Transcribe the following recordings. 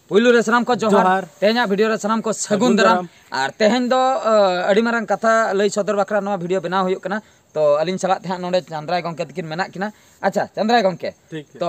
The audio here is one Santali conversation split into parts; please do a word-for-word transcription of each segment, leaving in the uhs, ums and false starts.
ᱯᱩᱭᱞᱩ ᱨᱮ ᱥᱟᱱᱟᱢ ᱠᱚ ᱡᱚᱦᱟᱨ᱾ ᱡᱚᱦᱟᱨ᱾ ᱛᱮᱦᱮᱧᱟᱜ ᱵᱷᱤᱰᱤᱭᱳ ᱨᱮ ᱥᱟᱱᱟᱢ ᱠᱚ ᱥᱟᱹᱜᱩᱱ ᱥᱟᱹᱜᱩᱱ ᱫᱟᱨᱟᱢ᱾ ᱫᱟᱨᱟᱢ᱾ ᱟᱨ ᱛᱮᱦᱮᱧ ᱫᱚ ᱟᱹᱰᱤ ᱢᱟᱨᱟᱝ ᱠᱟᱛᱷᱟ ᱞᱟᱹᱭ ᱥᱚᱫᱚᱨ ᱵᱟᱠᱷᱨᱟ ᱱᱚᱣᱟ ᱵᱷᱤᱰᱤᱭᱳ ᱵᱮᱱᱟᱣ ᱦᱩᱭᱩᱜ ᱠᱟᱱᱟ᱾ ᱛᱚ ᱟᱹᱞᱤᱧ ᱥᱟᱞᱟᱜ ᱛᱮᱦᱟᱸᱜ ᱱᱚᱰᱮ ᱪᱟᱸᱫᱽᱨᱟᱭ ᱜᱚᱢᱠᱮ ᱛᱟᱹᱠᱤᱱ ᱢᱮᱱᱟᱜ ᱠᱤᱱᱟ᱾ ᱟᱪᱪᱷᱟ ᱪᱟᱸᱫᱽᱨᱟᱭ ᱜᱚᱢᱠᱮ, ᱴᱷᱤᱠ, ᱴᱷᱤᱠ᱾ ᱛᱚ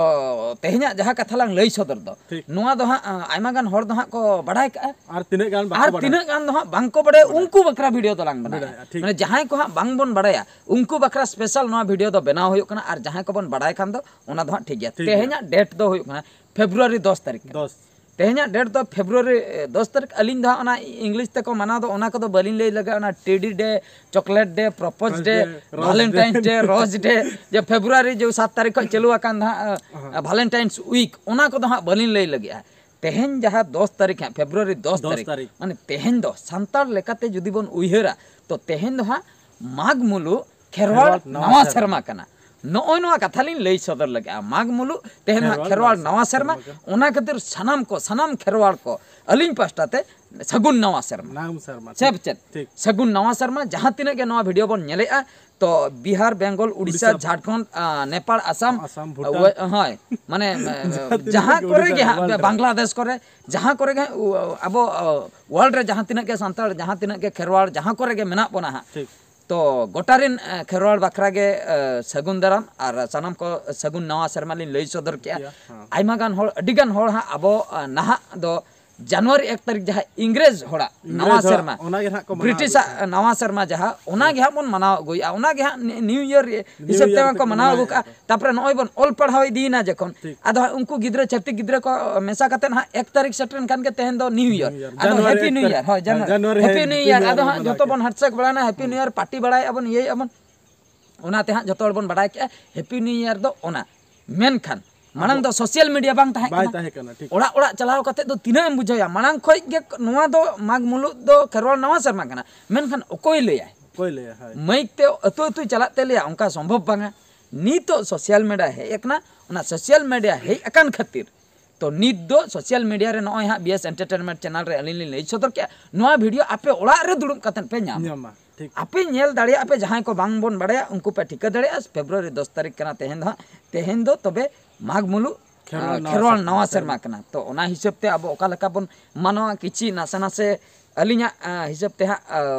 ᱛᱮᱦᱮᱧᱟᱜ ᱡᱟᱦᱟᱸ ᱠᱟᱛᱷᱟ ᱞᱟᱝ ᱞᱟᱹᱭ ᱥᱚᱫᱚᱨ ᱫᱚ, ᱱᱚᱣᱟ ᱫᱚ ᱦᱟᱸᱜ ᱟᱭᱢᱟ ᱜᱟᱱ ᱦᱚᱲ ᱫᱚ ᱦᱟᱸᱜ ᱠᱚ ᱵᱟᱲᱟᱭ ᱠᱟᱜᱼᱟ, ᱟᱨ ᱛᱤᱱᱟᱹᱜ ᱜᱟᱱ ᱵᱟᱠᱚ ᱟᱨ ᱵᱟᱲᱟᱭᱟ? ᱛᱤᱱᱟᱹᱜ ᱜᱟᱱ ᱫᱚ ᱦᱟᱸᱜ ᱵᱟᱝᱠᱚ ᱵᱟᱲᱟᱭᱟ, ᱩᱱᱠᱩ ᱵᱟᱠᱷᱨᱟ ᱵᱷᱤᱰᱤᱭᱳ ᱫᱚᱞᱟᱝ ᱵᱮᱱᱟᱣᱟ᱾ ᱵᱮᱱᱟᱣᱟ, ᱴᱷᱤᱠ᱾ ᱢᱟᱱᱮ ᱡᱟᱦᱟᱸᱭ ᱠᱚ ᱦᱟᱸᱜ ᱵᱟᱝᱵᱚᱱ ᱵᱟᱲᱟᱭᱟ, ᱩᱱᱠᱩ ᱵᱟᱠᱷᱨᱟ ᱥᱯᱮᱥᱟᱞ ᱱᱚᱣᱟ ᱵᱷᱤᱰᱤᱭᱳ ᱫᱚ ᱵᱮᱱᱟᱣ ᱦᱩᱭᱩᱜ ᱠᱟᱱᱟ᱾ ᱟᱨ ᱡᱟᱦᱟᱸᱭ ᱠᱚᱵᱚᱱ ᱵᱟᱲᱟᱭ ᱠᱷᱟᱱ ᱫᱚ ᱚᱱᱟ ᱫᱚ ᱦᱟᱸᱜ ᱴᱷᱤᱠ ᱜᱮᱭᱟ᱾ ᱴᱷᱤᱠ ᱜᱮᱭᱟ᱾ ᱛᱮᱦᱮᱧᱟᱜ ᱰᱮᱴ ᱫᱚ ᱦᱩᱭᱩᱜ ᱠᱟᱱᱟ ᱯᱷᱮᱵᱽᱨᱩᱣᱟᱨᱤ ᱫᱚᱥ ᱛᱟᱹᱨᱤᱠᱷ ᱠᱟᱱᱟ᱾ ᱫᱚᱥ᱾ ᱛᱮᱦᱮᱧᱟᱜ ᱰᱮᱴ ᱫᱚ ᱯᱷᱮᱵᱽᱨᱩᱣᱟᱨᱤ ᱮ, ᱫᱚᱥ ᱛᱟᱹᱨᱤᱠᱷ᱾ ᱟᱹᱞᱤᱧ ᱫᱚ ᱦᱟᱸᱜ ᱚᱱᱟ ᱤᱝᱞᱤᱥ ᱛᱮᱠᱚ ᱢᱟᱱᱟᱣ ᱫᱚ, ᱚᱱᱟ ᱠᱚᱫᱚ ᱵᱟᱹᱞᱤᱧ ᱞᱟᱹᱭ ᱞᱟᱹᱜᱤᱫ᱾ ᱚᱱᱟ ᱴᱮᱰᱤ ᱰᱮ, ᱪᱚᱠᱞᱮᱴ ᱰᱮ, ᱯᱨᱚᱯᱳᱡᱽ Rose ᱰᱮ, day, rose ᱵᱷᱟᱞᱮᱱᱴᱟᱭᱤᱱ day᱾ ᱰᱮ, ᱨᱳᱡᱽ ᱰᱮ, ᱡᱮ ᱯᱷᱮᱵᱽᱨᱩᱣᱟᱨᱤ ᱡᱮ ᱥᱟᱛ ᱛᱟᱹᱨᱤᱠᱷ ᱠᱷᱚᱱ ᱪᱟᱹᱞᱩ ᱟᱠᱟᱱ ᱫᱚ ᱦᱟᱸᱜ ᱮ, ᱵᱷᱟᱞᱮᱱᱴᱟᱭᱤᱱᱥ ᱩᱭᱤᱠ, ᱚᱱᱟ ᱠᱚᱫᱚ ᱦᱟᱸᱜ ᱵᱟᱹᱞᱤᱧ ᱞᱟᱹᱭ ᱞᱟᱹᱜᱤᱫᱼᱟ᱾ ᱛᱮᱦᱮᱧ ᱡᱟᱦᱟᱸ ᱫᱚᱥ ᱛᱟᱹᱨᱤᱠᱷ ᱦᱟᱸᱜ, ᱯᱷᱮᱵᱽᱨᱩᱣᱟᱨᱤ ᱫᱚᱥ ᱫᱚᱥ ᱛᱟᱹᱨᱤᱠᱷ, ᱛᱟᱹᱨᱤᱠᱷ᱾ ᱢᱟᱱᱮ ᱛᱮᱦᱮᱧ ᱫᱚ ᱥᱟᱱᱛᱟᱲ ᱞᱮᱠᱟᱛᱮ ᱡᱩᱫᱤ ᱵᱚᱱ ᱩᱭᱦᱟᱹᱨᱟ, ᱛᱚ ᱛᱮᱦᱮᱧ ᱫᱚ ᱦᱟᱸᱜ ᱢᱟᱜᱽ ᱢᱩᱞᱩᱜ ᱠᱷᱮᱨᱣᱟᱲ ᱠᱷᱮᱨᱣᱟᱲ ᱱᱟᱣᱟ ᱱᱟᱣᱟ ᱥᱮᱨᱢᱟ ᱥᱮᱨᱢᱟ᱾ ᱠᱟᱱᱟ᱾ ᱱᱚᱜᱼᱚᱭ ᱱᱚᱣᱟ ᱠᱟᱛᱷᱟ ᱞᱤᱧ ᱞᱟᱹᱭ ᱥᱚᱫᱚᱨ ᱞᱟᱹᱜᱤᱫᱼᱟ, ᱢᱟᱜᱽ ᱢᱩᱞᱩᱜ ᱛᱮᱦᱮᱧ ᱦᱟᱸᱜ ᱠᱷᱮᱨᱣᱟᱲ ᱠᱷᱮᱨᱣᱟᱲ ᱱᱟᱣᱟ ᱱᱟᱣᱟ ᱥᱮᱨᱢᱟ᱾ ᱥᱮᱨᱢᱟ ᱠᱟᱱᱟ᱾ ᱚᱱᱟ ᱠᱷᱟᱹᱛᱤᱨ ᱥᱟᱱᱟᱢ ᱠᱚ, ᱥᱟᱱᱟᱢ ᱠᱷᱮᱨᱣᱟᱲ ᱠᱚ ᱟᱹᱞᱤᱧ ᱯᱟᱥᱴᱟ ᱛᱮ ᱥᱟᱹᱜᱩᱱ ᱱᱟᱣᱟ ᱥᱮᱨᱢᱟ᱾ ᱱᱟᱣᱟ ᱥᱮᱨᱢᱟ, ᱥᱮ ᱴᱷᱤᱠ, ᱪᱮᱫ? ᱴᱷᱤᱠ᱾ ᱥᱟᱹᱜᱩᱱ ᱱᱟᱣᱟ ᱥᱮᱨᱢᱟ᱾ ᱡᱟᱦᱟᱸ ᱛᱤᱱᱟᱹᱜ ᱜᱮ ᱱᱚᱣᱟ ᱵᱷᱤᱰᱤᱭᱳ ᱵᱚᱱ ᱧᱮᱞᱮᱫᱼᱟ, ᱛᱚ ᱵᱤᱦᱟᱨ, ᱵᱮᱝᱜᱚᱞ, ᱩᱲᱤᱥᱥᱟ, ᱩᱲᱤᱥᱥᱟ᱾ ᱡᱷᱟᱲᱠᱷᱚᱸᱰ, ᱟ, ᱱᱮᱯᱟᱲ, ᱟᱥᱟᱢ, ᱟᱥᱟᱢ, ᱵᱷᱩᱴᱟᱱ᱾ ᱳᱭ-, ᱦᱳᱭ, ᱢᱟᱱᱮ ᱡᱟᱦᱟᱸ ᱛᱤᱱᱟᱹᱜ ᱡᱟᱦᱟᱸ ᱜᱮ ᱠᱚᱨᱮ ᱩᱲᱤᱥᱥᱟ, ᱜᱮ ᱦᱟᱸᱜ, world ᱨᱮ᱾ ᱵᱟᱝᱞᱟᱫᱮᱥ ᱠᱚᱨᱮ, ᱡᱟᱦᱟᱸ ᱠᱚᱨᱮ ᱜᱮ ᱦᱟᱸᱜ, ᱩ-, ᱟᱵᱚ ᱣᱟᱨᱞᱰ ᱨᱮ ᱡᱟᱦᱟᱸ ᱛᱤᱱᱟᱹᱜ ᱜᱮ ᱥᱟᱱᱛᱟᱲ, ᱡᱟᱦᱟᱸ ᱛᱤᱱᱟᱹᱜ ᱜᱮ ᱠᱷᱮᱨᱣᱟᱲ, ᱡᱟᱦᱟᱸ ᱠᱚᱨᱮ ᱜᱮ ᱢᱮᱱᱟᱜ ᱵᱚᱱᱟ ᱦᱟᱸᱜ, ᱴᱷᱤᱠ᱾ ᱛᱚ ᱜᱚᱴᱟ ᱨᱮᱱ ᱮ, ᱠᱷᱮᱨᱣᱟᱲ ᱵᱟᱠᱷᱨᱟ ᱜᱮ ᱮ, ᱥᱟᱹᱜᱩᱱ ᱫᱟᱨᱟᱢ ᱟᱨ ᱥᱟᱱᱟᱢ ᱠᱚ ᱥᱟᱹᱜᱩᱱ ᱱᱟᱣᱟ ᱥᱮᱨᱢᱟ ᱞᱤᱧ ᱞᱟᱹᱭ ᱥᱚᱫᱚᱨ ᱠᱮᱜᱼᱟ᱾ ᱭᱟ, ᱦᱮᱸ᱾ ᱟᱭᱢᱟ ᱜᱟᱱ ᱦᱚᱲ, ᱟᱹᱰᱤ ᱜᱟᱱ ᱦᱚᱲ ᱦᱟᱸᱜ ᱟᱵᱚ ᱮ, ᱱᱟᱦᱟᱜ ᱫᱚ ᱡᱟᱱᱩᱣᱟᱨᱤ ᱮᱠ ᱛᱟᱹᱨᱤᱠᱷ ᱡᱟᱦᱟᱸ ᱤᱝᱨᱮᱡᱽ ᱦᱚᱲᱟᱜ ᱤᱝᱨᱮᱡᱽ ᱱᱟᱣᱟ ᱦᱚᱲᱟᱜ ᱥᱮᱨᱢᱟ, ᱚᱱᱟ ᱜᱮ ᱱᱟᱦᱟᱜ ᱠᱚ ᱢᱟᱱᱟᱣ ᱵᱨᱤᱴᱤᱥᱟᱜ ᱟᱹᱜᱩᱭᱮᱫᱼᱟ᱾ ᱱᱟᱣᱟ ᱥᱮᱨᱢᱟ ᱡᱟᱦᱟᱸ, ᱚᱱᱟ ᱜᱮ ᱦᱟᱸᱜ ᱵᱚᱱ ᱢᱟᱱᱟᱣ ᱟᱹᱜᱩᱭᱮᱫᱼᱟ, ᱚᱱᱟ ᱜᱮ ᱦᱟᱸᱜ ᱱᱤ- ᱱᱤᱭᱩ ᱤᱭᱟᱨ ᱱᱤᱭᱩ ᱦᱤᱥᱟᱹᱵ ᱤᱭᱟᱨ ᱛᱮ ᱦᱚᱸ ᱠᱚ ᱛᱮᱠᱚ ᱢᱟᱱᱟᱣ ᱟᱹᱜᱩ ᱢᱟᱱᱟᱣᱮᱫᱼᱟ ᱠᱟᱜᱼᱟ᱾ ᱠᱚ᱾ ᱛᱟᱯᱚᱨᱮ ᱱᱚᱜᱼᱚᱭ ᱵᱚᱱ ᱚᱞ ᱯᱟᱲᱦᱟᱣ ᱤᱫᱤᱭᱮᱱᱟ ᱡᱚᱠᱷᱚᱱ, ᱴᱷᱤᱠ᱾ New year. ᱟᱫᱚ ᱡᱟᱱᱩᱣᱟᱨᱤ ᱦᱮᱯᱤ ᱮᱠ ᱱᱤᱭᱩ ᱛᱟᱹᱨᱤᱠᱷ᱾ ᱤᱭᱟᱨ, ᱟᱫᱚ ᱦᱮᱸ, ᱦᱟᱸᱜ ᱡᱟᱱᱩᱣᱟᱨᱤ ᱡᱚᱛᱚ ᱦᱮᱯᱤ ᱵᱚᱱ ᱱᱤᱭᱩ ᱦᱟᱸᱜ ᱤᱭᱟᱨ ᱵᱚᱱ ᱡᱚᱛᱚ ᱢᱟᱱᱟᱣ ᱵᱚᱱ ᱠᱮᱫᱟ᱾ ᱦᱟᱸᱰᱥᱮᱠ ᱵᱟᱲᱟᱭᱮᱱᱟ, ᱦᱮᱯᱤ ᱱᱤᱭᱩ ᱤᱭᱟᱨ ᱯᱟᱨᱴᱤ ᱵᱟᱲᱟᱭᱮᱫᱼᱟ ᱵᱚᱱ, ᱤᱭᱟᱹᱭᱮᱫᱼᱟ ᱵᱚᱱ, ᱚᱱᱟᱛᱮ ᱦᱟᱸᱜ ᱡᱚᱛᱚ ᱦᱚᱲ ᱵᱚᱱ ᱵᱟᱲᱟᱭ ᱠᱮᱜᱼᱟ ᱦᱮᱯᱤ ᱱᱤᱭᱩ ᱤᱭᱟᱨ ᱫᱚ ᱚᱱᱟ᱾ ᱢᱮᱱᱠᱷᱟᱱ ᱢᱟᱲᱟᱝ ᱟᱵᱚ ᱫᱚ ᱥᱳᱥᱤᱭᱟᱞ ᱢᱤᱰᱤᱭᱟ ᱵᱟᱝ ᱛᱟᱦᱮᱸ ᱵᱟᱭ ᱠᱟᱱᱟ᱾ ᱛᱟᱦᱮᱸ ᱠᱟᱱᱟ, ᱴᱷᱤᱠ᱾ ᱚᱲᱟᱜ ᱚᱲᱟᱜ ᱪᱟᱞᱟᱣ ᱠᱟᱛᱮ ᱫᱚ ᱛᱤᱱᱟᱹᱜ ᱮᱢ ᱵᱩᱡᱷᱟᱹᱣᱟ? ᱢᱟᱲᱟᱝ ᱠᱷᱚᱡ ᱜᱮ ᱱᱚᱣᱟ ᱫᱚ ᱢᱟᱜᱽ ᱢᱩᱞᱩᱜ ᱫᱚ ᱠᱷᱮᱨᱣᱟᱲ ᱱᱟᱣᱟ ᱥᱮᱨᱢᱟ ᱠᱟᱱᱟ, ᱢᱮᱱᱠᱷᱟᱱ ᱚᱠᱚᱭ ᱞᱟᱹᱭᱟᱭ? ᱚᱠᱚᱭ ᱞᱟᱹᱭᱟ? ᱦᱳᱭ᱾ ᱢᱟᱹᱭᱤᱠ ᱛᱮ ᱟᱹᱛᱩ ᱟᱹᱛᱩᱭ ᱪᱟᱞᱟᱜ ᱛᱮ ᱞᱟᱹᱭᱟ, ᱚᱱᱠᱟ ᱥᱚᱢᱵᱷᱚᱵ ᱵᱟᱝᱟ᱾ ᱱᱤᱛᱚᱜ ᱥᱳᱥᱤᱭᱟᱞ ᱢᱤᱰᱤᱭᱟ ᱦᱮᱡ ᱟᱠᱟᱱᱟ, ᱚᱱᱟ ᱥᱳᱥᱤᱭᱟᱞ ᱢᱤᱰᱤᱭᱟ ᱦᱮᱡ ᱟᱠᱟᱱ ᱠᱷᱟᱹᱛᱤᱨ ᱛᱚ ᱱᱤᱛ ᱫᱚ ᱥᱳᱥᱤᱭᱟᱞ ᱢᱤᱰᱤᱭᱟ ᱨᱮ ᱱᱚᱜᱼᱚᱭ ᱦᱟᱸᱜ ᱵᱤ ᱮᱥ ᱮᱱᱴᱟᱨᱴᱮᱱᱢᱮᱱᱴ ᱪᱮᱱᱮᱞ ᱨᱮ ᱟᱹᱞᱤᱧ ᱞᱤᱧ ᱞᱟᱹᱭ ᱥᱚᱫᱚᱨ ᱠᱮᱜᱼᱟ, ᱱᱚᱣᱟ ᱵᱷᱤᱰᱤᱭᱳ ᱟᱯᱮ ᱚᱲᱟᱜ ᱨᱮ ᱫᱩᱲᱩᱵ ᱠᱟᱛᱮ ᱯᱮ ᱧᱟᱢᱟ᱾ ᱧᱟᱢᱟ, ᱴᱷᱤᱠ᱾ ᱟᱯᱮ ᱧᱮᱞ ᱫᱟᱲᱮᱭᱟᱜᱼᱟ ᱯᱮ, ᱡᱟᱦᱟᱸᱭ ᱠᱚ ᱵᱟᱝ ᱵᱚᱱ ᱵᱟᱲᱟᱭᱟ ᱩᱱᱠᱩ ᱯᱮ ᱴᱷᱤᱠᱟᱹ ᱫᱟᱲᱮᱭᱟᱜᱼᱟ᱾ ᱯᱷᱮᱵᱽᱨᱩᱣᱟᱨᱤ ᱫᱚᱥ ᱛᱟᱹᱨᱤᱠᱷ ᱠᱟᱱᱟ ᱛᱮᱦᱮᱧ ᱫᱚ ᱦᱟᱸᱜ, ᱛᱮᱦᱮᱧ ᱫᱚ ᱛᱚᱵᱮ ᱢᱟᱜᱽ ᱢᱩᱞᱩᱜ ᱠᱷᱮᱨᱣᱟᱲ ᱱᱟᱣᱟ ᱠᱷᱮᱨᱣᱟᱲ ᱥᱮᱨᱢᱟ ᱱᱟᱣᱟ ᱥᱮᱨᱢᱟ ᱠᱟᱱᱟ᱾ ᱛᱚ ᱚᱱᱟ ᱦᱤᱥᱟᱹᱵ ᱛᱮ ᱟᱵᱚ ᱚᱠᱟ ᱞᱮᱠᱟ ᱵᱚᱱ ᱢᱟᱱᱟᱣᱟ, ᱠᱤᱪᱷᱤ ᱱᱟᱥᱮ ᱱᱟᱥᱮ ᱟᱹᱞᱤᱧᱟᱜ ᱦᱤᱥᱟᱹᱵ ᱛᱮ ᱦᱟᱸᱜ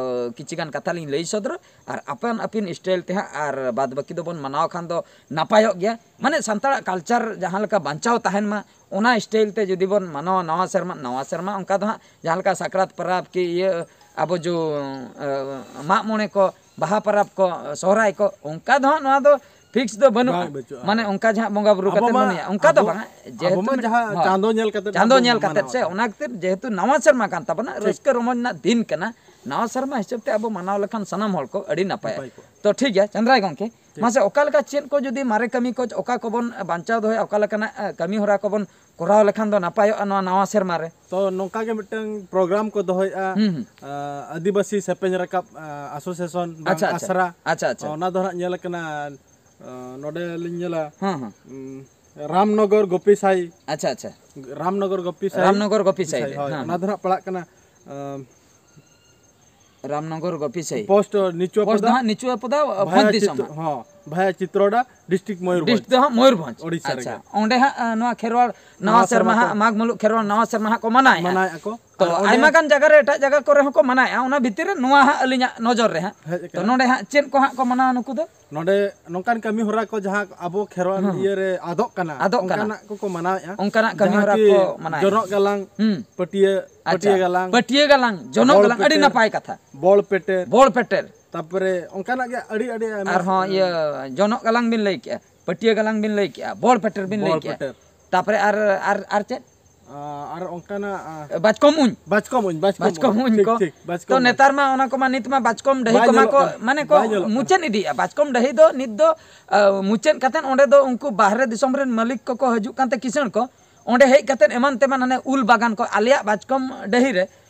ᱠᱤᱪᱷᱤ ᱜᱟᱱ ᱠᱟᱛᱷᱟ ᱞᱤᱧ ᱞᱟᱹᱭ ᱥᱚᱫᱚᱨᱟ, ᱟᱨ ᱟᱯᱟᱱ ᱟᱹᱯᱤᱱ ᱥᱴᱟᱭᱤᱞ ᱛᱮ ᱦᱟᱸᱜ, ᱟᱨ ᱵᱟᱫ ᱵᱟᱹᱠᱤ ᱫᱚᱵᱚᱱ ᱢᱟᱱᱟᱣ ᱠᱷᱟᱱ ᱫᱚ ᱱᱟᱯᱟᱭᱚᱜ ᱜᱮᱭᱟ᱾ ᱢᱟᱱᱮ ᱥᱟᱱᱛᱟᱲᱟᱜ ᱠᱟᱞᱪᱟᱨ ᱡᱟᱦᱟᱸ ᱞᱮᱠᱟ ᱵᱟᱧᱪᱟᱣ ᱛᱟᱦᱮᱱ ᱢᱟ, ᱚᱱᱟ ᱥᱴᱟᱭᱤᱞ ᱛᱮ ᱡᱩᱫᱤ ᱵᱚᱱ ᱢᱟᱱᱟᱣᱟ ᱱᱟᱣᱟ ᱥᱮᱨᱢᱟ, ᱱᱟᱣᱟ ᱥᱮᱨᱢᱟ ᱚᱱᱠᱟ ᱫᱚ ᱦᱟᱸᱜ ᱡᱟᱦᱟᱸ ᱞᱮᱠᱟ ᱥᱟᱠᱨᱟᱛ ᱯᱚᱨᱚᱵᱽ ᱠᱤ ᱤᱭᱟᱹ ᱟᱵᱚ ᱡᱚ ᱢᱟᱜ ᱢᱚᱬᱮ ᱠᱚ, ᱵᱟᱦᱟ ᱯᱚᱨᱚᱵᱽ ᱠᱚ, ᱥᱚᱦᱨᱟᱭ ᱠᱚ, ᱚᱱᱠᱟ ᱫᱚ ᱦᱟᱸᱜ ᱱᱚᱣᱟ ᱫᱚ ᱯᱷᱤᱠᱥ ᱫᱚ ᱵᱟᱹᱱᱩᱜᱼᱟ᱾ ᱵᱟᱝ ᱵᱟᱹᱪᱩᱜᱼᱟ᱾ ᱢᱟᱱᱮ ᱚᱱᱠᱟ ᱡᱟᱦᱟᱸ ᱵᱚᱸᱜᱟ ᱵᱩᱨᱩ ᱟᱵᱚ ᱠᱟᱛᱮ ᱢᱟ, ᱵᱚᱱ ᱤᱭᱟ, ᱚᱱᱠᱟ ᱫᱚ ᱟᱵᱚ, ᱵᱟᱝ᱾ ᱟᱵᱚ ᱡᱮᱦᱮᱛᱩ ᱢᱟ ᱢᱤᱫ, ᱡᱟᱦᱟᱸ ᱦᱳᱭ᱾ ᱪᱟᱸᱫᱚ ᱧᱮᱞ ᱠᱟᱛᱮ ᱪᱟᱸᱫᱚ ᱵᱚᱱ ᱧᱮᱞ ᱠᱟᱛᱮ ᱢᱟᱱᱟᱣᱟ᱾ ᱥᱮ, ᱚᱱᱟ ᱠᱷᱟᱹᱛᱤᱨ ᱡᱮᱦᱮᱛᱩ ᱱᱟᱣᱟ ᱥᱮᱨᱢᱟ ᱠᱟᱱ ᱛᱟᱵᱚᱱᱟ, ᱴᱷᱤᱠ᱾ ᱨᱟᱹᱥᱠᱟᱹ ᱨᱚᱢᱚᱡᱽ ᱨᱮᱱᱟᱜ ᱫᱤᱱ ᱠᱟᱱᱟ, ᱱᱟᱣᱟ ᱥᱮᱨᱢᱟ ᱦᱤᱥᱟᱹᱵ ᱛᱮ ᱟᱵᱚ ᱢᱟᱱᱟᱣ ᱞᱮᱠᱷᱟᱱ ᱥᱟᱱᱟᱢ ᱦᱚᱲ ᱠᱚ ᱟᱹᱰᱤ ᱱᱟᱯᱟᱭᱟ᱾ ᱱᱟᱯᱟᱭ ᱠᱚᱜᱼᱟ᱾ ᱛᱚ ᱴᱷᱤᱠ ᱜᱮᱭᱟ ᱪᱟᱸᱫᱽᱨᱟᱭ ᱜᱚᱢᱠᱮ, ᱴᱷᱤᱠ᱾ ᱢᱟᱥᱮ ᱚᱠᱟ ᱞᱮᱠᱟ ᱪᱮᱫ ᱠᱚ ᱡᱩᱫᱤ ᱢᱟᱨᱮ ᱠᱟᱹᱢᱤ ᱠᱚ ᱚᱠᱟ ᱠᱚᱵᱚᱱ ᱵᱟᱧᱪᱟᱣ ᱫᱚᱦᱚᱭᱟ, ᱚᱠᱟ ᱞᱮᱠᱟᱱᱟᱜ ᱠᱟᱹᱢᱤ ᱦᱚᱨᱟ ᱠᱚᱵᱚᱱ ᱠᱚᱨᱟᱣ ᱞᱮᱠᱷᱟᱱ ᱫᱚ ᱱᱟᱯᱟᱭᱚᱜᱼᱟ ᱱᱚᱣᱟ ᱱᱟᱣᱟ ᱥᱮᱨᱢᱟ ᱨᱮ? ᱛᱚ ᱱᱚᱝᱠᱟ ᱜᱮ ᱢᱤᱫᱴᱟᱝ ᱯᱨᱳᱜᱨᱟᱢ ᱠᱚ ᱫᱚᱦᱚᱭᱮᱫᱼᱟ, ᱦᱩᱸ, ᱦᱩᱸ᱾ ᱟᱸ, ᱟᱹᱫᱤᱵᱟᱹᱥᱤ ᱥᱮᱯᱮᱧ ᱨᱟᱠᱟᱵ, ᱟᱸ, ᱟᱥᱳᱥᱤᱭᱮᱥᱚᱱ ᱵᱟᱝ ᱟᱪᱪᱷᱟ, ᱟᱪᱪᱷᱟ᱾ ᱟᱥᱨᱟ᱾ ᱟᱪᱪᱷᱟ, ᱟᱪᱪᱷᱟ᱾ ᱚᱱᱟ ᱫᱚ ᱦᱟᱸᱜ ᱧᱮᱞ ᱟᱠᱟᱱᱟ, ᱟᱸ, ᱱᱚᱰᱮ ᱞᱤᱧ ᱧᱮᱞᱟ, ᱦᱮᱸ, ᱦᱮᱸ᱾ ᱩᱸ, ᱨᱟᱢᱱᱚᱜᱚᱨ ᱜᱳᱯᱤ ᱥᱟᱭ᱾ ᱟᱪᱪᱷᱟ, ᱟᱪᱪᱷᱟ᱾ ᱨᱟᱢᱱᱚᱜᱚᱨ ᱜᱳᱯᱤ ᱥᱟᱭ᱾ ᱨᱟᱢᱱᱚᱜᱚᱨ ᱜᱳᱯᱤ ᱥᱟᱭ ᱨᱮ, ᱦᱳᱭ, ᱦᱮᱸ, ᱚᱱᱟ ᱦᱮᱸ᱾ ᱫᱚ ᱦᱟᱸᱜ ᱯᱟᱲᱟᱜ ᱠᱟᱱᱟ, ᱟᱸ, ᱨᱟᱢᱱᱚᱜᱚᱨ ᱜᱳᱯᱤ ᱥᱟᱭ᱾ ᱯᱳᱥᱴ ᱱᱤᱪᱩ ᱯᱳᱥᱴ ᱫᱚ ᱟᱯᱚᱫᱟ᱾ ᱦᱟᱸᱜ ᱱᱤᱪᱩ ᱟᱯᱚᱫᱟ, ᱵᱷᱚᱸᱡᱽ ᱵᱷᱟᱭᱟ ᱫᱤᱥᱚᱢ ᱪᱤᱛ-, ᱦᱟᱸᱜ᱾ ᱦᱚᱸ, ᱵᱷᱟᱭᱟ ᱪᱤᱛᱨᱚᱰᱟ, ᱰᱤᱥᱴᱨᱤᱠᱴ ᱢᱚᱭᱩᱨᱵᱷᱚᱸᱡᱽ᱾ ᱰᱤᱥᱴᱨᱤᱠᱴ ᱫᱚ ᱦᱟᱸᱜ ᱢᱚᱭᱩᱨᱵᱷᱚᱸᱡᱽ᱾ ᱳᱰᱤᱥᱟ ᱟᱪᱪᱷᱟ, ᱨᱮᱜᱮ᱾ ᱚᱸᱰᱮ ᱦᱟᱸᱜ, ᱟᱸ, ᱱᱚᱣᱟ ᱠᱷᱮᱨᱣᱟᱲ ᱱᱟᱣᱟ ᱱᱟᱣᱟ ᱥᱮᱨᱢᱟ ᱥᱮᱨᱢᱟ ᱦᱟᱸᱜ, ᱠᱚ ᱢᱟᱜᱽ ᱢᱩᱞᱩᱜ ᱠᱷᱮᱨᱣᱟᱲ ᱱᱟᱣᱟ ᱥᱮᱨᱢᱟ ᱦᱟᱸᱜ ᱠᱚ ᱢᱟᱱᱟᱣᱮᱫᱼᱟ᱾ ᱢᱟᱱᱟᱣᱮᱫᱼᱟ ᱠᱚ᱾ ᱛᱚ ᱟᱨ ᱚᱸᱰᱮ ᱟᱭᱢᱟ ᱜᱟᱱ ᱡᱟᱭᱜᱟ ᱨᱮ, ᱮᱴᱟᱜ ᱡᱟᱭᱜᱟ ᱠᱚᱨᱮ ᱦᱚᱸᱠᱚ ᱢᱟᱱᱟᱣᱮᱫᱼᱟ, ᱚᱱᱟ ᱵᱷᱤᱛᱤᱨ ᱨᱮ ᱱᱚᱣᱟ ᱦᱟᱸᱜ ᱟᱹᱞᱤᱧᱟᱜ ᱱᱚᱡᱚᱨ ᱨᱮ ᱦᱟᱸᱜ᱾ ᱦᱮᱡ ᱛᱚ ᱟᱠᱟᱱᱟ᱾ ᱱᱚᱰᱮ ᱦᱟᱸᱜ ᱪᱮᱫ ᱠᱚ ᱦᱟᱸᱜ ᱠᱚ ᱢᱟᱱᱟᱣᱟ ᱱᱩᱠᱩ ᱫᱚ? ᱱᱚᱰᱮ ᱱᱚᱝᱠᱟᱱ ᱠᱟᱹᱢᱤ ᱦᱚᱨᱟ ᱠᱚ ᱡᱟᱦᱟᱸ ᱟᱵᱚ ᱠᱷᱮᱨᱣᱟᱲ ᱦᱮᱸ, ᱦᱮᱸ᱾ ᱤᱭᱟᱹ ᱨᱮ ᱟᱫᱚᱜ ᱠᱟᱱᱟ, ᱟᱫᱚᱜ ᱠᱟᱱᱟ᱾ ᱚᱱᱠᱟᱱᱟᱜ ᱠᱚᱠᱚ ᱢᱟᱱᱟᱣᱮᱫᱼᱟ᱾ ᱚᱱᱠᱟᱱᱟᱜ ᱠᱟᱹᱢᱤ ᱡᱟᱦᱟᱸ ᱦᱚᱨᱟ ᱠᱤ ᱠᱚ ᱢᱟᱱᱟᱣᱮᱫᱼᱟ᱾ ᱡᱚᱱᱚᱜ ᱜᱟᱞᱟᱝ, ᱦᱩᱸ᱾ ᱯᱟᱹᱴᱭᱟᱹ, ᱟᱪᱪᱷᱟ᱾ ᱯᱟᱹᱴᱭᱟᱹ ᱜᱟᱞᱟᱝ, ᱯᱟᱹᱴᱭᱟᱹ ᱜᱟᱞᱟᱝ, ᱡᱚᱱᱚᱜ ᱵᱚᱲ ᱜᱟᱞᱟᱝ, ᱟᱹᱰᱤ ᱯᱮᱴᱮᱨ, ᱱᱟᱯᱟᱭ ᱠᱟᱛᱷᱟ᱾ ᱵᱚᱲ ᱯᱮᱴᱮᱨ᱾ ᱵᱚᱲ ᱯᱮᱴᱮᱨ᱾ ᱛᱟᱯᱚᱨᱮ ᱚᱱᱠᱟᱱᱟᱜ ᱜᱮ ᱟᱹᱰᱤ, ᱟᱹᱰᱤ ᱟᱭᱢᱟ ᱟᱨᱦᱚᱸ ᱥᱟᱨᱦᱟᱣ᱾ ᱤᱭᱟᱹ ᱡᱚᱱᱚᱜ ᱜᱟᱞᱟᱝ ᱵᱤᱱ ᱞᱟᱹᱭ ᱠᱮᱜᱼᱟ, ᱯᱟᱹᱴᱭᱟᱹ ᱜᱟᱞᱟᱝ ᱵᱤᱱ ᱞᱟᱹᱭ ᱠᱮᱜᱼᱟ, ᱵᱚᱲ ᱯᱮᱴᱮᱨ ᱵᱤᱱ ᱞᱟᱹᱭ ᱵᱚᱲ ᱠᱮᱜᱼᱟ᱾ ᱯᱮᱴᱮᱨ᱾ ᱛᱟᱯᱚᱨᱮ ᱟᱨ, ᱟᱨ, ᱟᱨ ᱪᱮᱫ? ᱟ, ᱟᱨ ᱚᱱᱠᱟᱱᱟᱜ, ᱟ, ᱵᱟᱪᱠᱚᱢ ᱩᱧ᱾ ᱵᱟᱪᱠᱚᱢ ᱩᱧ, ᱵᱟᱪᱠᱚᱢ ᱵᱟᱪᱠᱚᱢ ᱩᱧ᱾ ᱩᱧ ᱴᱷᱤᱠ, ᱠᱚ᱾ ᱴᱷᱤᱠ, ᱵᱟᱪᱠᱚᱢ ᱛᱚ ᱩᱧ᱾ ᱱᱮᱛᱟᱨ ᱢᱟ ᱚᱱᱟ ᱠᱚᱢᱟ ᱱᱤᱛ ᱢᱟ ᱵᱟᱪᱠᱚᱢ ᱰᱟᱹᱦᱤ ᱵᱟᱭ ᱠᱚᱢᱟ ᱧᱮᱞᱚᱜ ᱠᱚ, ᱠᱟᱱᱟ, ᱢᱟᱱᱮ ᱠᱚ ᱵᱟᱭ ᱧᱮᱞᱚᱜ ᱠᱟᱱᱟ᱾ ᱢᱩᱪᱟᱹᱫ ᱤᱫᱤᱭᱮᱫᱼᱟ᱾ ᱵᱟᱪᱠᱚᱢ ᱰᱟᱹᱦᱤ ᱫᱚ ᱱᱤᱛ ᱫᱚ, ᱟ, ᱢᱩᱪᱟᱹᱫ ᱠᱟᱛᱮᱫ ᱚᱸᱰᱮ ᱫᱚ ᱩᱱᱠᱩ ᱵᱟᱦᱨᱮ ᱫᱤᱥᱚᱢ ᱨᱮᱱ ᱢᱟᱹᱞᱤᱠ ᱠᱚᱠᱚ ᱦᱤᱡᱩᱜ ᱠᱟᱱᱛᱮ ᱠᱤᱥᱟᱹᱬ ᱠᱚ, ᱚᱸᱰᱮ ᱦᱮᱡ ᱠᱟᱛᱮᱫ ᱮᱢᱟᱱ ᱛᱮᱢᱟᱱ ᱦᱟᱱᱮ ᱩᱞ ᱵᱟᱜᱟᱱ ᱠᱚ, ᱟᱞᱮᱭᱟᱜ ᱵᱟᱪᱠᱚᱢ ᱰᱟᱹᱦᱤ ᱨᱮ